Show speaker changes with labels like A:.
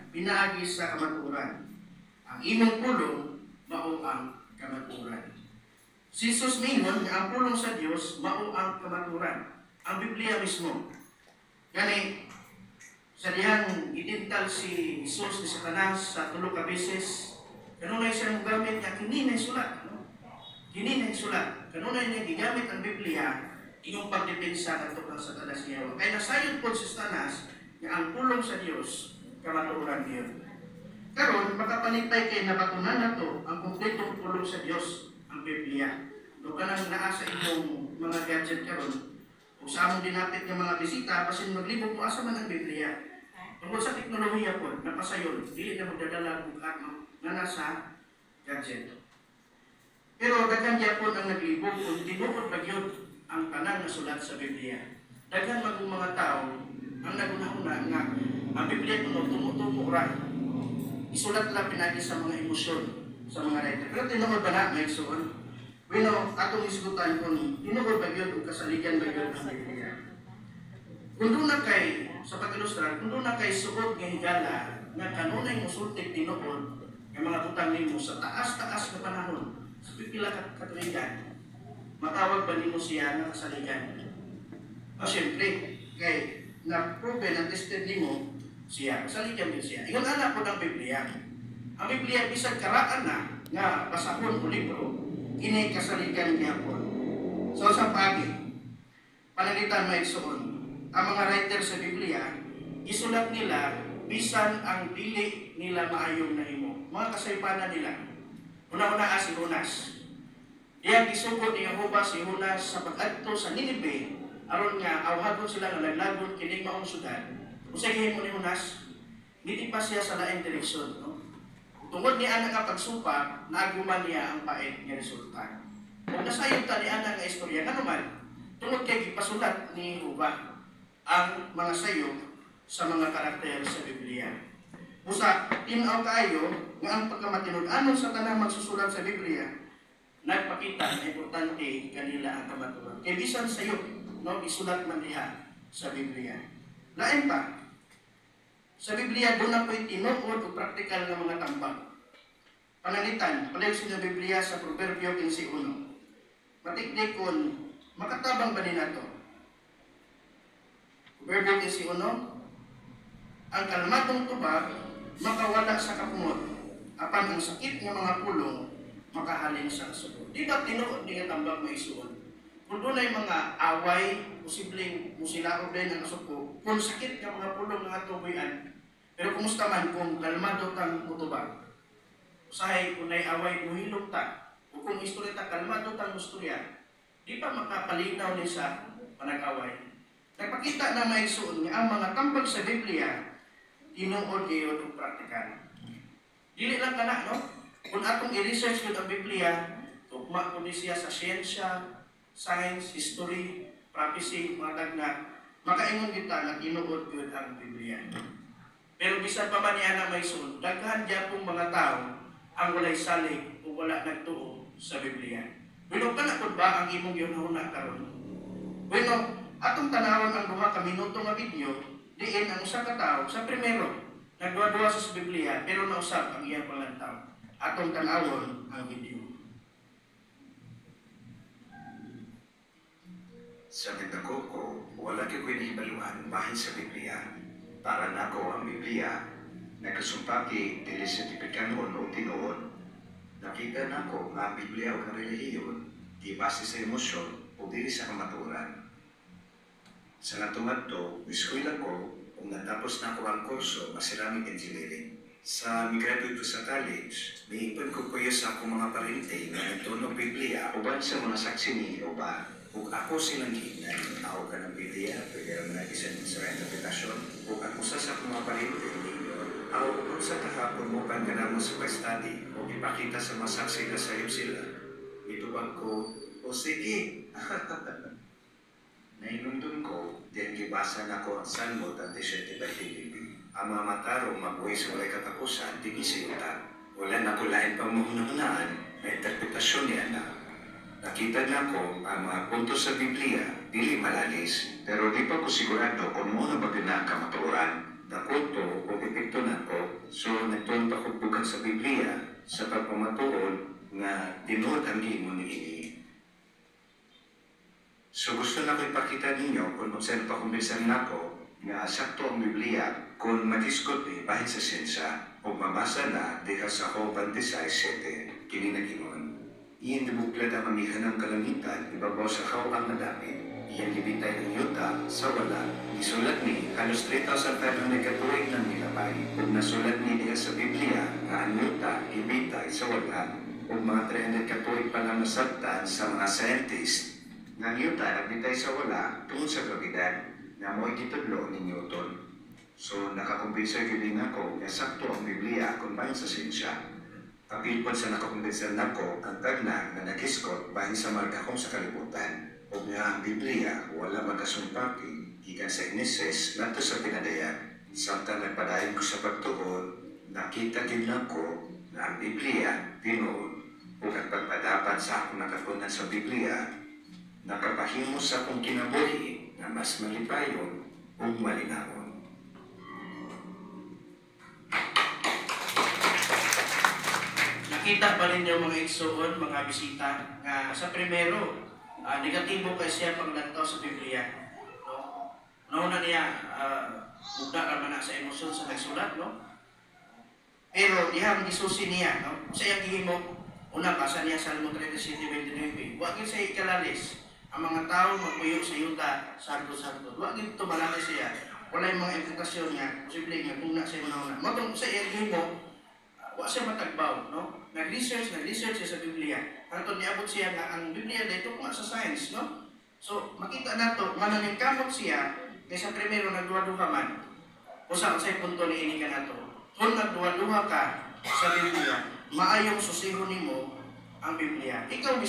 A: pinaagi sa kamatuoran. Ang imong pulong mao ang kamatuoran. Si Jesus mingon nga ang pulong sa Dios mao ang kamatuoran. Ang Biblia mismo. Gani sa dihang gitintal si Jesus ni Satanas sa 3 ka beses, kanunay siya mogamit nga kini na sulat, no? Kini na sulat. Kanunay niya gigamit ang Biblia ingong pagdepensa ngadto kang Satanas niya. Kay nasayod pod si Satanas nga ang pulong sa Dios kamatuoran gyud. Karon makapalipay kay nabatunan nato ang kumpletong pulong sa Dios, ang Biblia. Do kanang naa sa inyong mga gadget karon, ug sa among dinapit nga mga bisita, basin maglibog mo asa man ang Biblia. Tungod sa teknolohiya po, napasayon, dili na magdadala og no, nga nasa gadget. Pero daghan gyapon ang naglibog kung tinuod ba gyud ang tanan nga sulat sa Biblia. Daghan magong mga tao ang nagunahuna nga ang Biblia kuno tumutubo ra. Isulat lang pinagi sa mga emosyon sa mga writer. Pero tinuod ba na, may suon? Bueno, atong isgutan kung tinuod ba gyud o kasaligan ba gyud ang Biblia. Kung doon na kay, sa pag-ilustrar, kung doon na kay suod nga higala nga kanunay musulti tinuod nga mga butang nimo sa taas-taas nga panahon, sa pipila ka katuigan, matawag ba nimo siya nga kasaligan? O siyempre, kay na-proven and tested nimo siya, kasaligan din siya. Ingon ana po ng Biblia. Ang Biblia, bisan karaan na nga basahon o libro, kini kasaligan gyapon. So sa paagi, pananglitan maigsuon, ang mga writer sa Biblia, isulat nila bisan ang dili nila maayong nahimo. Mga kasaypanan nila. Una-una si Jonas. Diyan gisugo ni Jehova si Jonas sa pag-adto sa Ninive aron nga awhagon sila nga laglagon kining maong syudad. Unsay gihimo ni Jonas? Nitipa siya sa laing direksyon, no? Tungod ni ana nga pagsupak, naaguman niya ang pait nga resulta. Kung nasayod ta ni ana nga istorya, ngano man, tungod kay gipasulat ni Jehova ang mga sayo sa mga karakter sa Biblia. Busa, tin-aw kaayo nga ang pagkamatinud-anon sa tanang magsusulat sa Biblia, nagpakita na importante kanila ang kamatuoran. Kay bisan sayo, no, isulat man diha sa Biblia. Lain pa, sa Biblia doon na po'y tinuod o praktikal nga mga tambag. Pananglitan, palayo sa Biblia sa Proverbio 15. Matikdik kung makatabang ba din nato? Proverbio 15.1, ang kalmadong tubag makawala sa kapungot, apan ang sakit nga mga pulong makahalin sa kasubo. Di ba tinuod nga tambag maisuon? Kung dunay mga away, posibleng musilaob din ang kasuko, kung sakit nga mga pulong nga tubuyan, pero kumusta man kung kalmado tang mutubag? Usahay kung nay away, muhilom ta, o kung istorya ta, kalmado tang mustorya, di pa makapalinaw ni sa panag-away. Nagpakita na maigsuon nga ang mga tambag sa Biblia, tinuod gyud og praktikal. Dili lang kana, no? Kung atong i-research gyud ang Biblia, tugma kundi siya sa siyensya, science, history, prophecy, mga tagna, makaingon kita nga tinuod gyud ang Biblia. Pero bisan pa man niya na may suod, daghan gyapong mga tao ang walay salig o wala nagtuo sa Biblia. Bueno, kana ba ang imong gihunahuna karon? Bueno, atong tanawon ang 2 ka minuto nga video, diin ang usa ka tawo sa primero nagduha-duha sa Biblia pero nausab ang iyang panglantaw. Atong tanawon ang video.
B: Sa nagdako ko, wala kay ko'y nahibaluan bahin sa Biblia. Para nako ang Biblia, nagkasumpati dili sa tipikanon o tinuod. Nakita nako nga ang Biblia o ang relihiyon, di base sa emosyon o dili sa kamatuoran. Sa natungad to, eskwela ko, kung natapos na ako ang kurso nga ceramic engineering. Sa migraduate ko sa college, miipon ko kuya sa akong mga parente nga nagtunog Biblia uban sa mga saksi ni Jehovah. Ug ako silang giingnan, ako ka ng Biblia, pwede ra man bisan sa interpretasyon. Ug ang usa sa akong mga parente niingon, ako kung sa kahapon mo pan ka namo sa pag-study o ipakita sa mga saksi na sayop sila. Itubag ko, o sige. Nainundon ko, diyan gibasa nako ang Salmo 37 by KBB. Ang mga matarong mabuhay sa walay katapusan, di gisayutan. Wala na ko lain pang mahunahunaan na interpretasyon niya na. Nakita na ko ang mga punto sa Biblia, dili malalis, pero di pa ko sigurado kung mo na ba na ang kamatuoran. Nakulto o epekto nako, Nagtuon pa kog bukan sa Biblia sa pagpamatuod nga tinuod ang giingon niini. So gusto na ko ipakita ninyo kung unsay pakumbinser nako nga sakto ang Biblia kung madiscord ni bahin sa siyensya o mabasa na diha sa Job 26:7. Kini nagingon, "Iyang gibuklad ang amihan ng kalangitan ibabaw sa kaw-ang nga dapit. Iyang gibitay ang yuta sa wala." Gisulat ni halos 3,500 ka tuig nang nilabay. Ug nasulat ni diha sa Biblia nga ang yuta gibitay sa wala. Ug mga 300 ka tuig pa lang nasabtan sa mga scientist nga ang yuta nagbitay sa wala tungod sa grabidad na mo'y gitudlo ni Newton. So nakakumbinser gyud nako nga sakto ang Biblia kung bahin sa siyensya. Apil pod sa nakakumbinser nako ang tanan nga naghisgot bahin sa margahom sa kalibutan ug nga ang Biblia wala magkasumpati gikan sa Genesis ngadto sa Pinadayag. Samtang nagpadayon ko sa pagtuon, nakita gyud nako nga ang Biblia tinuod ug ang pagpadapat sa akong nakatunan sa Biblia nakapahimo sa akong kinabuhi nga mas malipayon ug malinawon.
A: Nakita pa ninyo, mga igsuon, mga bisita, nga sa primero, negatibo kay siya paglantaw sa Biblia. No? Nauna niya, mugna ra man na sa emosyon sa nagsulat, no? Pero dihang gisusi niya, no? Sa iyang gihimo, una, basa niya Salmo 37:29. Wa gyud siya ikalalis. Ang mga tao magpuyo sa yuta, sardo-sardo. Wa gyud tumalalis siya. Wala yung mga implikasyon nga, posible nga kung na siya una. Mao tong sa iyang gihimo, wa siya matagbaw, no? Nag-research siya sa Biblia. Hangtod niabot siya nga ang Biblia dito kung sa science, no? So, makita nato nga naningkamot siya kaysa primero nagduha-duha man. Usa unsay punto niini kanato? Kung nagduha-duha ka sa Biblia, maayong susihon nimo ang Biblia. Ikaw mismo